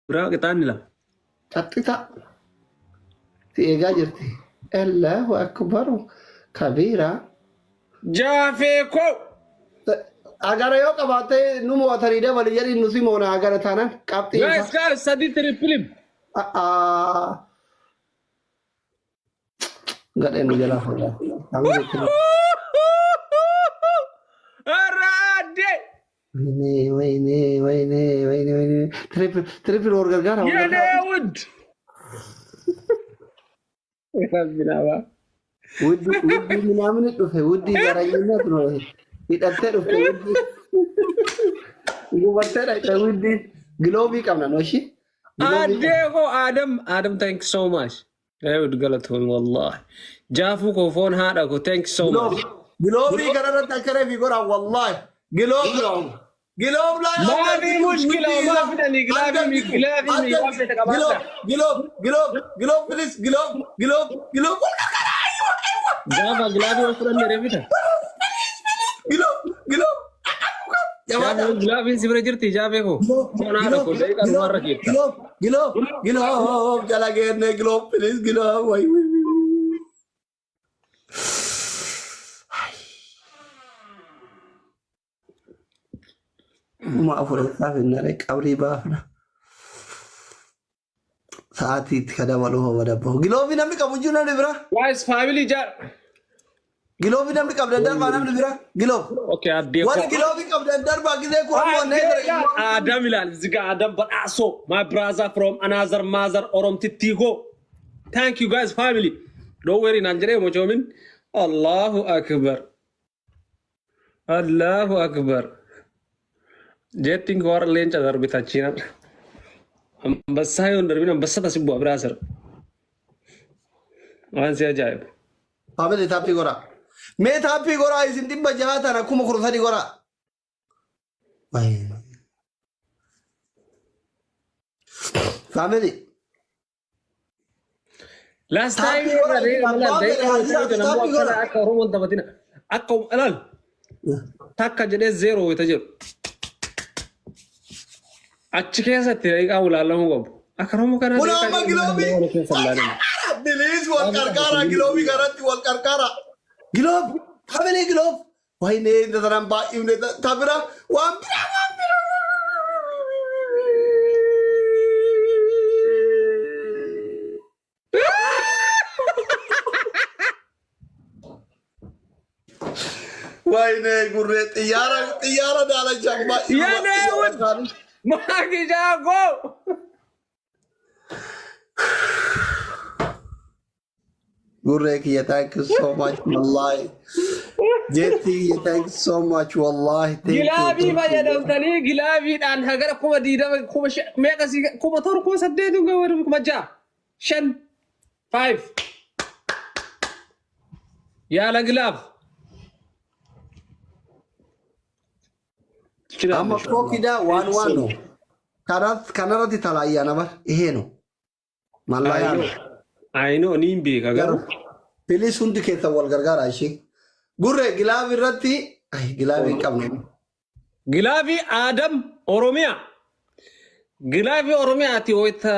Biraa qixaanni lama. Xaxxita. Si eegaa jirti. Allahu akbaru kabiira. Jaafee koo. Agara yoo qabaatte nu mo'atanii dabali jedhiin nu si moona agara taanaan qabxii Guys, isaa. guys, sadii tiripilim. A'aa. Gadheen nu jalaa fuudhaa. Raadde. Wayne wayne wayne wayne wayne. Triple triple wal gargaara wal Yene gargaara. wud. Rabbi namaa. Wuddii wuddii minaamni dhufe wuddii zaranyinat dhufe hidhattee dhufte wuddii gubattee dhaqxe wuddii giloobii qabna noshi giloobii qabna. Addee koo Adam Adam, thank you so much. Daawud, galatoon wallahi. Jaafuu koo, foon haadha koo, thank you so much. Giloobii kanarratti akka reefi godha wallahi glove glove laa. Maafi mushkila maa fidanii glove glove waan fedhe qabaadha. Glove glove glove, please, glove glove glove, wal gargaara, aywa aywa. Gaafa glove yoo fudhanne reefita. Glove glove. Jaafee, gloveiin si bira jirti, jaafee koo. Foon haadha koo, daqiiqaa dhumarra keetta. Glove glove glove jala geenne, glove please, glove, way way way. 4000 eessaaf hin qabrii baafna. Sa'aatii itti ka dabalu homa dabbahu. Glove namni qabu jiru, namni bira. Guys, family jaar. Glove namni qabdan darbaa, namni bira. Glove. Okay, addee Warri koo. Glove qabdan darbaa gisee kura mo'annee jira. Adam ilaal ziga Adam Badhaasoo, my brother from another mother, Oromtittii koo. Thank you guys, family. Don't worry naan jedhee mochoomin. Allahu akbar. Allahu akbar. Jettiin koo warra leenca darbitachiina. Ambassaa yoo hin darbin ambassa tasi bu'a biraa sir. Waan si ajaa'ibu. Family, tap godhaa. Mee tap godhaa, isin 600 tana 13,000 godhaa. Family. Last time Tap godhaa, isin abbaan fedhe haa jiraatu, tap godhaa. Akka Oromoon taphatina. Akka ilaal takka jedhee zero wayita jedhu. Achi keessatti daqiiqaa ilaalamuu qabu. Akka Oromoo kanaa Kun amma glove. keessa ilaalamu. Please, wal qarqaara, glove kanatti wal qarqaara. Glove family, glove. Wayne inta sanan baay'ifne ta bira waan biraa waan biraa. Wayne gurree, xiyyaara xiyyaara daalachaan baay'ifne. Yenee wud. Maakishaa koo. Gurree kiyya, thank you so much, wallahi. Jeetti kiyya, thank you so much, wallahi. Thank you. Glove Thank you. Fayyadamtanii gloveiidhaan hagara 20,000 5,000 meeqa si 7,000 8,000 6,000 5 five yaala glove. Amma koo waan waan ነው. Kanarratti talaayyaa nabar ihee no. Mallaayaa no. I know, niin beeka garuu. Please, hundi keessan wal gargaara ishee. Gurree, glove irratti glove hin qabnu. Glove Aadam Oromiyaa. Glove Oromiyaati wayita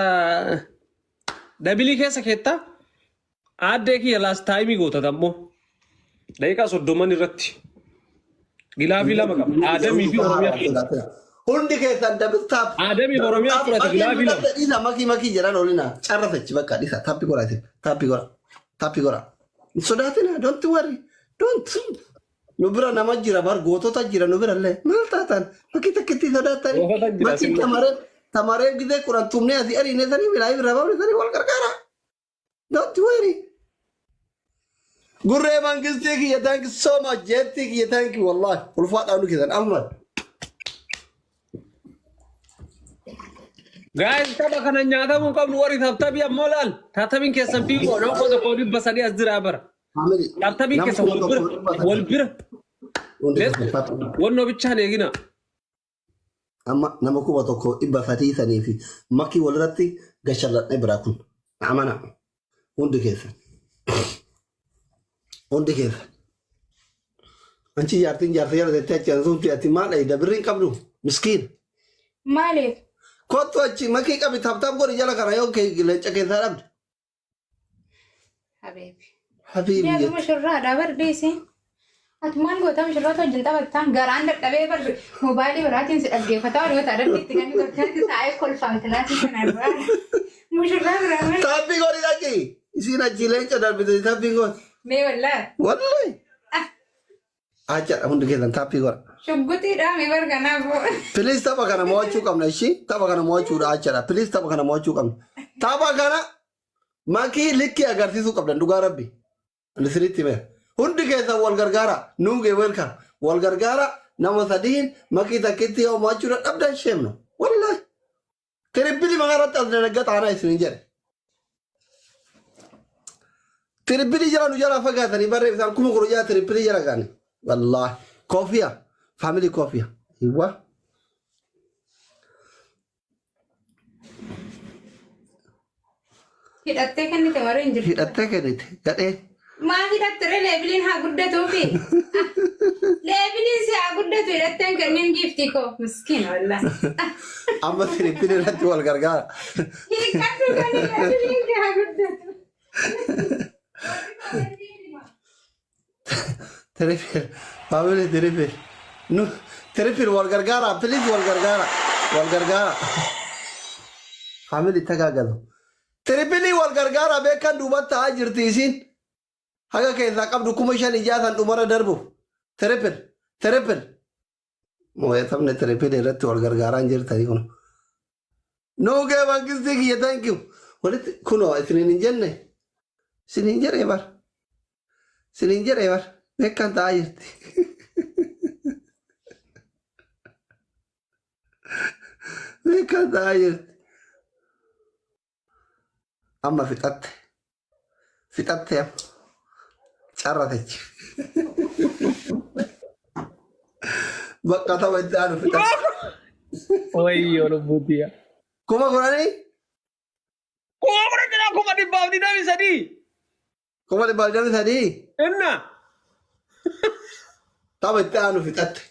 double keessa keetta. Aaddee kiyya, last time gootata ammoo. Daqiiqaa 30 irratti. Glove lama qaba. Aadamii fi Oromiyaa. Hundi keessan double tap. Aadamii fi Oromiyaa fudhate glove lama. Dhiisa, makii makii jedhan olina. Carrafachi bakka dhiisa. Tap godha isin. Tap godha. Tap godha. Hin sodaatina. Don't worry. Don't. Nu bira nama jira bar, gootota jira nu bira illee. Maal taatan? Makii takkitti sodaattani. Gootota jira. Makii sinna. tamaree tamaree gizee 10 tumnee asii ariine sanii bilaa bira baafne sanii wal gargaara. Don't worry. Gurree mangistii kiyya, thank you so much. Jeettii kiyya, thank you wallahi. Ulfaadhaa nu keessan Ahmad. Guys, tapha kana nyaatamuu hin qabnu, warri tap tap ammoo laal. Tap tapiin keessan fiigoo nama 1,300 as jira bara. Family. Tap tapiin Nama keessan kuma wal tokko bira dhibba sadii. Wal bira. Hundi Let's keessan go. tap. Wannoo bichaan eegina. Amma nama 1,300 sanii fi makii walirratti gashalladhee biraa kun. Amana. Hundi keessan. Hundi keessan. Anchi jaartiin jaarsa jala tettee achi ansuutti ati maal dhayida birrii hin qabdu miskiin. Maaliif? Kottu achi makii qabi tap tap godhi jala kana yoo kee leenca keessaa dhabde. Habiibi. Habiibi Yaa jette. mushurraadha bar dhiisi. Ati maal goota mushurroota wajjin taphattaan garaan dadhabee bar moobaayilii biraatiin si dhaggeeffataa warri goota adabbii itti kennu tokkotti taa'ee kolfaan kilaasii kana duraa. Mushurraa biraa maal? Taappii godhi dhaqi. Isiin achi leenca darbite taappii godhi. Mee wallaa. Wallahi. Achaadha hundi keessan taappii godha. Shugguxiidhaa mee bar kanaafuu. Please tapha kana mo'achuu qabna ishii. Tapha kana mo'achuudha achaadha. Please tapha kana mo'achuu qabna. Tapha kana makii likkii agarsiisuu qabdan dhugaa rabbi. Ani sirriitti himeera. Hundi keessan wal gargaara. Nuugee welcome. Wal gargaara nama sadiin makii takkitti yoo mo'achuu dadhabdan sheemnu. Wallahi. Tiribbili maqaa irratti as dalagga xaanaa isinin jedhe. Tiribbili jala nu jalaa fagaatanii barree isaan 16,000 tiribbili jala gaane. Wallahi. Koofiya. Faamilii koofiya. Iwwa. Hidhattee kennite warri hin jirtu. Hidhattee kennite. Gadhee. Maa hidhatte ree leebiliin haa guddatuufi. Leebiliin si haa guddatu hidhatteen kennin giiftii koo. Miskiin wallaahi. Amma tirippili irratti wal gargaara. Hiikkadhu kan leebiliin si haa guddatu. Triple. Family triple. Nu triple wal gargaara. Please wal gargaara. Wal gargaara. Family tagaagalu. Triple wal gargaara beekan duubatti ta'aa jirti isiin. Haga keessaa qabdu 5,000 ijaatan dhumara darbu. Triple. Triple. Moo'atamne triple irratti wal gargaaraan jirtanii kun. Nuugee mangistii kiyya thank you. Walitti kunoo isiniin hin jenne. Isiniin jedhee bar. Isiniin jedhee bar. Beekan ta'aa jirti. Beekan ta'aa jirti. Amma fixatte. Fixatte amma. Carratechi. Bakka tapha itti aanu fixatte. Wayyoo lubbuutiya. 10,000? 10,000 jira 123,000. 123,000? Inna. Tapha itti aanu fixatte.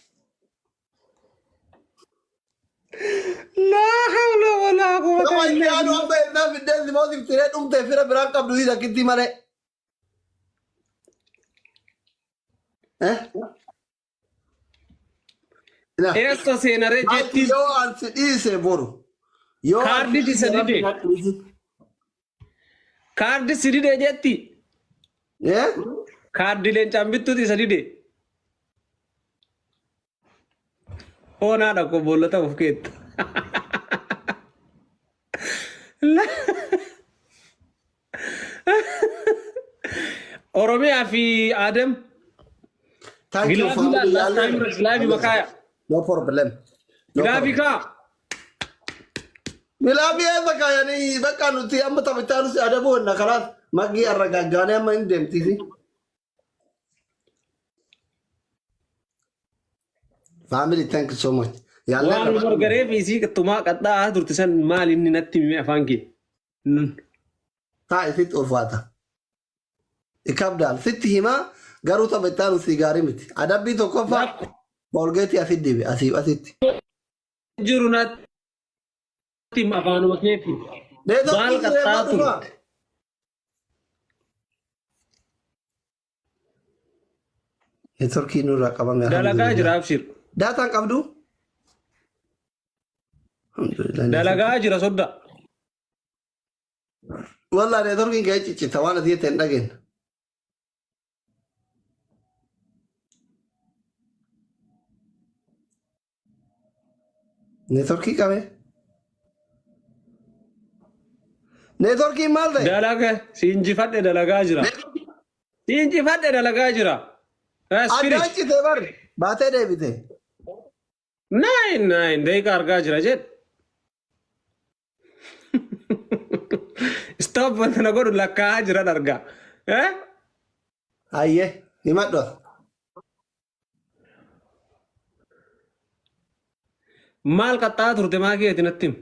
Laa hawla walaa quwwata Tapha itti illaa aanu billah. amma ennaa fiddee si moosiftiree dhumte fira biraan qabdu si takkitti malee. Eh? Ila. Eessa seenaree Ati jetti yoo an si dhiise boru. Yoo an si kaardii dhiise isa rabbi dide. na dhiisin. Kaardi si dide jetti. Eh? Kaardi leencaan bittuuti isa dide. Hoonaadha koo boollota of keetta. Oromiyaa fi Adem Thank you gilaafii family. laal last time Yaallee. gilaafii makaaya. No problem. No Gilaafii problem. kaa. Gilaafii eessa kaayanii bakka nuti amma taphachaa nuti adabuu henna kalaas maggii arragaaggaanee amma hin deemtisi. Family thank you so much. Yaallee Waan irra gargaree fi isii tumaa qaxxaa turte san maal inni natti hime afaan kee. Taa'e sitti ulfaata. Ikabdaal sitti himaa garuu tapha itti aanu sii gaarii miti. Adabbii tokkoffaa Koolgeetii asitti dibe asiif asitti. Jiru natti hima afaanuma keetiin. Maal Neetworkiin siree qaxxaa dhufaa. turte? Neetworkii nurraa qabame Dalagaa alhamdulillah. jira abshir. Daataan qabdu? Alhamdulillah. Dalagaa jira sodda. Wallah neetworkiin kee ciccita waan ati jette hin dhageenye. Neetworkii qabee. Neetworkiin maal ta'e? Dalaga si injifadhe dalagaa jira. Si injifadhe dalagaa jira. Addaan Spirit. citee barre baatee deebite. Nine nine daqiiqa argaa jira jedhe. Stop wanta na godhu lakkaa'aa jiran argaa. Eh? Hayyee himadhu. Maal qaxxaa turte maa keeti natti himi.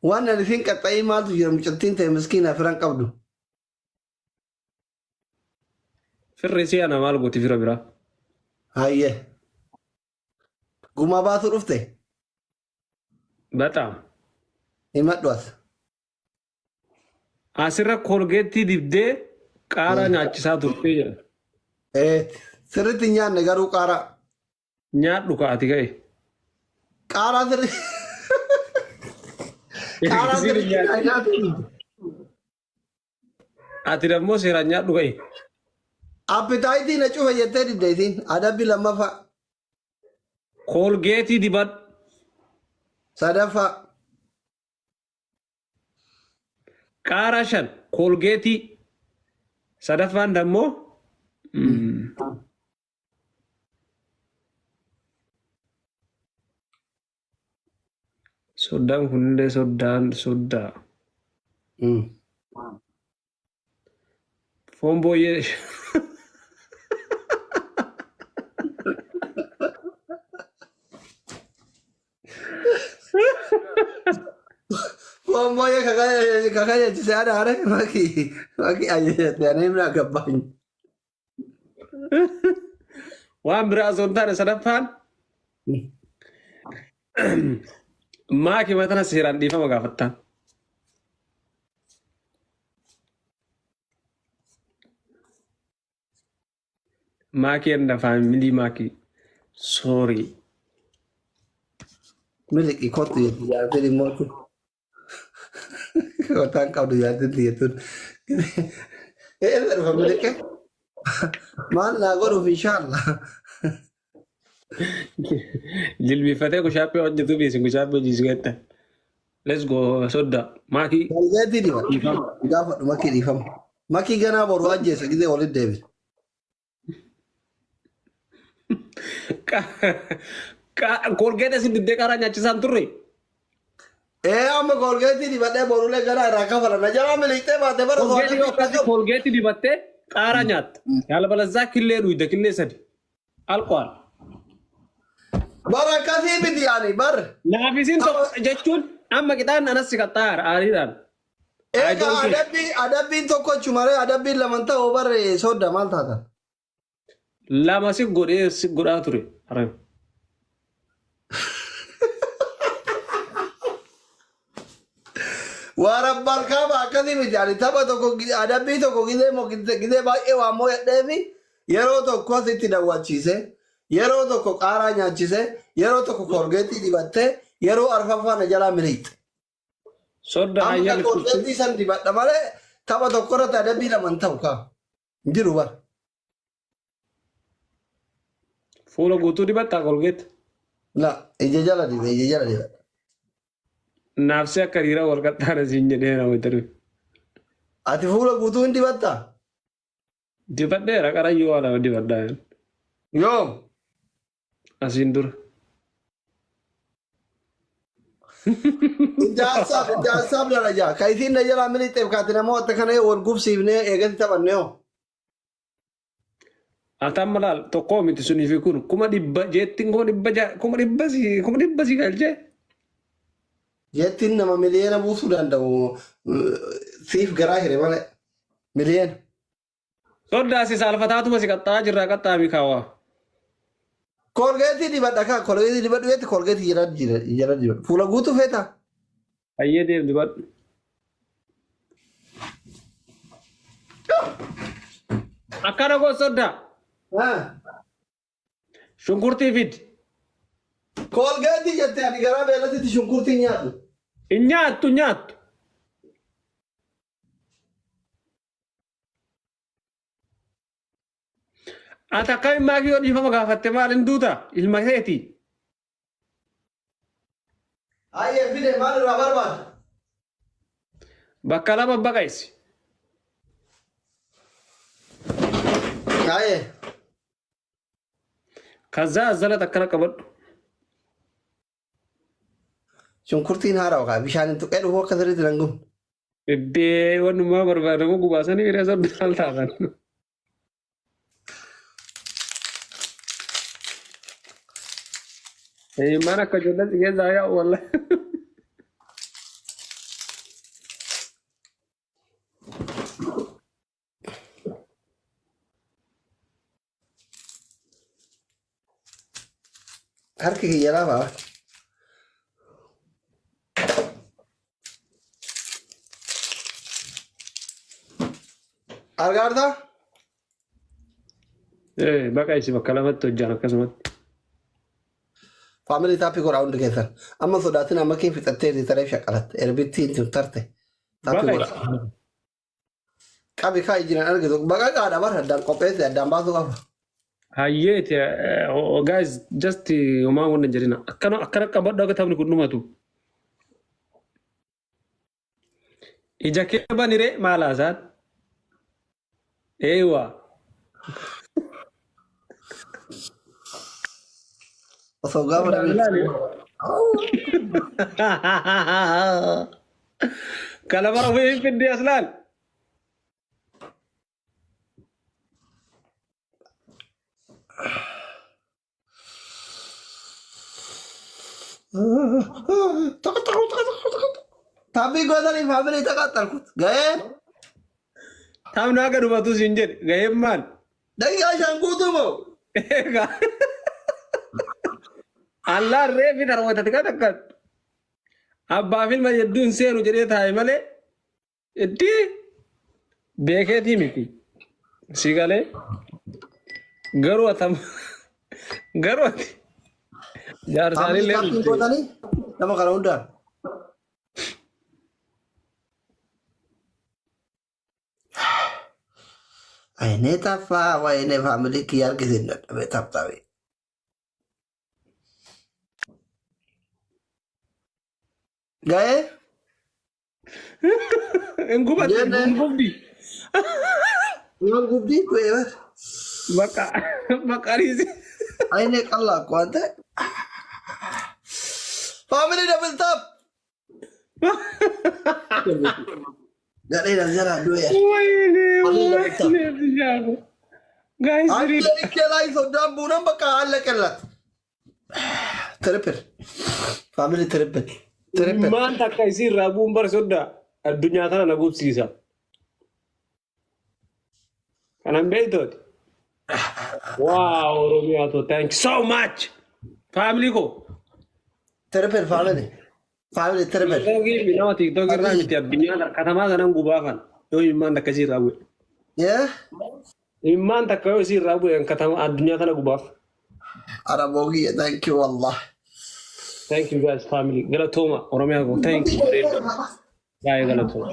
Waan ani siin qaxxa'ii maaltu jira mucattiin ta'e miskiina firan qabdu. Firri isii ana maal gooti fira biraa. Hayyee. Gumaa baasuu dhufte. Bexaam. Himadhu as. Asirra Koolgeettii dibdee qaaraa nyaachisaa turtee jedha. Eh, sirriitti hin nyaanne garuu qaaraa. Nyaadhu ka ati ka'e. Qaaraa sirri. Qaaraa sirriitti nyaatu. Ati dammoo seeraan nyaadhu ka'e. Appetite na cufa jettee didde isiin. Adabbi lammaffaa. Koolgeetii dibadhu. Sadaffaa. Qaaraa shan koolgeetii. Sadaffaan dammoo soddaan kunillee soddaan soddaa. Foon booyyee. Foon booyyee kakka jechise ana are maki maki ajajate ani himna gabbaany. Waan biraa osoo hin taane sadaffaan maaki matana seeraan dhiifama gaafattaan. Maakii and family maakii. Sorry. Miliqi kottu jetti jaartiin immoo. Kotaan qabdu jaartiin tiyyattuun. Eessa dhufa miliqe? Maal naa godhuuf inshaallah. Jilbifatee kushaappee hojjetu fi isin kushaappee hojii jettan. Let's go sodda. Maakii. Koolgeetii diba. Dhiifama. Gaafadhu makii dhiifama. Makii ganaa boru ajjeesa gizee walitti deebi. Koolgeetii isin diddee qaaraa nyaachisaan turre. Ee, amma koolgeetii dibadhee borulee ganaa irraa kafala. Na jalaa miliqxee baate bara. Koolgeetii yoo akkasii koolgeetii dibattee qaaraa nyaatta. Yaala killee dhuyda killee sadi. Alkohol. Bara akkasii miti yaani bar. Naafisiin tokko jechuun amma qixaan anas si qaxxaara aariidhaan. Egaa adabbii adabbiin tokko maree adabbiin lama ta'uu barre sodda maal taatan? Lama si godhee si godhaa ture. Harame. Waan kaaba akkasii miti ani tapha tokko adabbii tokko gizee moo gizee baay'ee waan moo'adheefi yeroo tokko asitti dawwachiise, yeroo tokko qaaraa nyaachise, yeroo tokko koolgeetii dibattee, yeroo arfaffaa na jalaa miliqxe. Sodda Amma hayyami. Koolgeetii san dibadha malee tapha tokko irratti adabbii lama hin ta'u kaa. Hin jiru bara. Fuula guutuu dibattaa koolgeetti? La, ija jala dibe, ija jala dibadha. Naafsi akka dhiiraa wal qaxxaana siin jedhee nama darbe. Ati fuula guutuu hin dibattaa? Dibadheera, qarayyuu waa lama dibadhaa. Yoom? Asiin dura. Ijaarsaaf ijaarsaaf darajaa. Ka isiin na jalaa miliqxeef kaati namoota kana wal gubsiifnee eegatti taphannee hoo. Ati amma laal, tokkoo miti sunii fi kun 100,000 jeettiin 600,000 100,000 si 100,000 si galchee. Jettiin nama miliyoona buusuu danda'u siif garaa hire malee. Miliyoona. Soddaa si saalfataatuma si qaxxaa jirraa qaxxaami kaawaa. Koolgeetii dibadha kaa, koolgeetii dibadhu jetti, koolgeetii jala jira jala dibadhu. Fuula guutuu feetaa? Hayyee, deem dibadhu. Akkana goo soddaa. Shunkurtii fidi. Koolgeetii jettee, ani garaa beelatitti shunkurtii nyaadhu. Hin nyaattu, nyaattu. Ati akkamiin maakii yoo dhiifama gaafatte maal hin duuta ilma keeti? Hayyee, fide, maal irraa barbaada? Bakka lama baqaysi. Hayyee. Kazaa azalatti akkana qabadhu. Shunkurtiin haarawa kaa bishaan hin tuqee dhufu akka sirriitti nan gubne. Iddee wannumaa barbaadamu gubaasanii hiree soddaan taatan. Eenyummaan akka ijoollee si keessaa yaa'u walla. Harki kiyya laafaa. Argaartaa? Baqa isi bakka lamatti hojjaan akkasumatti. Family tap godhaa hundi keessan. Amma sodaatin amma kee fixattee taree shaqalatte. Erbittiin tun tarte. Tap Baqa godhaa. isi. Qabi kaa jiran argitu. Baqa qaadha bara addaan qopheesse addaan baasuu qaba. Hayyeeti, guys, just homaa wanna jedhina. Akkana akkana qabadhu akka taphni kun dhumatu. Ija kee banire maal haasaan? Eewa. Osoo gaafa namni. Kana bara ofii hin fiddi as laal. Tap gootanii family taqaxxalkut. Ga'ee Taphni akka dhumatu siin jedhe ga'een maal? 5:15 guutuu moo? Egaa. Allaan reefi darwatati kan akkan. Abbaa fi ilma hedduu hin seenu jedhee taa'e malee itti beekeetii miti. Si galee garuu atam garuu ati Family jaarsaanillee tap miti. gootanii nama kana hundaan. Ayinee taffaa wayinee family kiyya argisiin dadhabee tap tapee. Ga'ee Hin gubatte jenne hin gubdi. Maal gubdii du'ee bar. Bakka bakka ariisi. Ayinee qallaa akkoo waan ta'e. Family double tap. Gadhee as jalaa du'ee. Wayne Family double tap. wayne guys. Anti likkee soddaan buunan bakka haala qellat. Triple. Family triple. Triple. Maan takka isii irraa bu'uun bar soddaa addunyaa tana na gubsiisa. Kanan beektooti. Wow, Oromiyaa too, thank you so much. Family ko. Triple family. Family triple. TikTokii nama TikTok irraa miti addunyaa katamaa sanan gubaafan yoo imimmaan takka isii irraa bu'e. Yeah. Imimmaan takka yoo isii irraa bu'e katama addunyaa tana gubaaf. Araboo kiyya, thank you wallah. Thank you guys, family. Galatooma Oromiyaa ko, thank you. Baay'ee galatooma.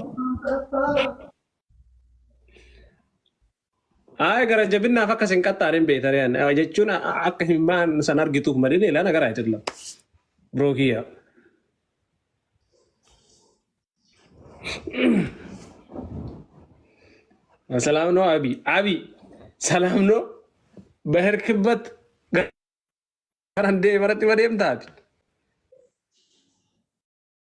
Ay, gara jabinaaf akka isin qaxxaaren beektan jechuun akka imimmaan san argituuf malee ሌላ ነገር አይደለም. Bro kiyya. ሰላም ነው አቢ አቢ ሰላም ነው። በሄድክበት ገረንዴ በረጢ በደምታ አቢ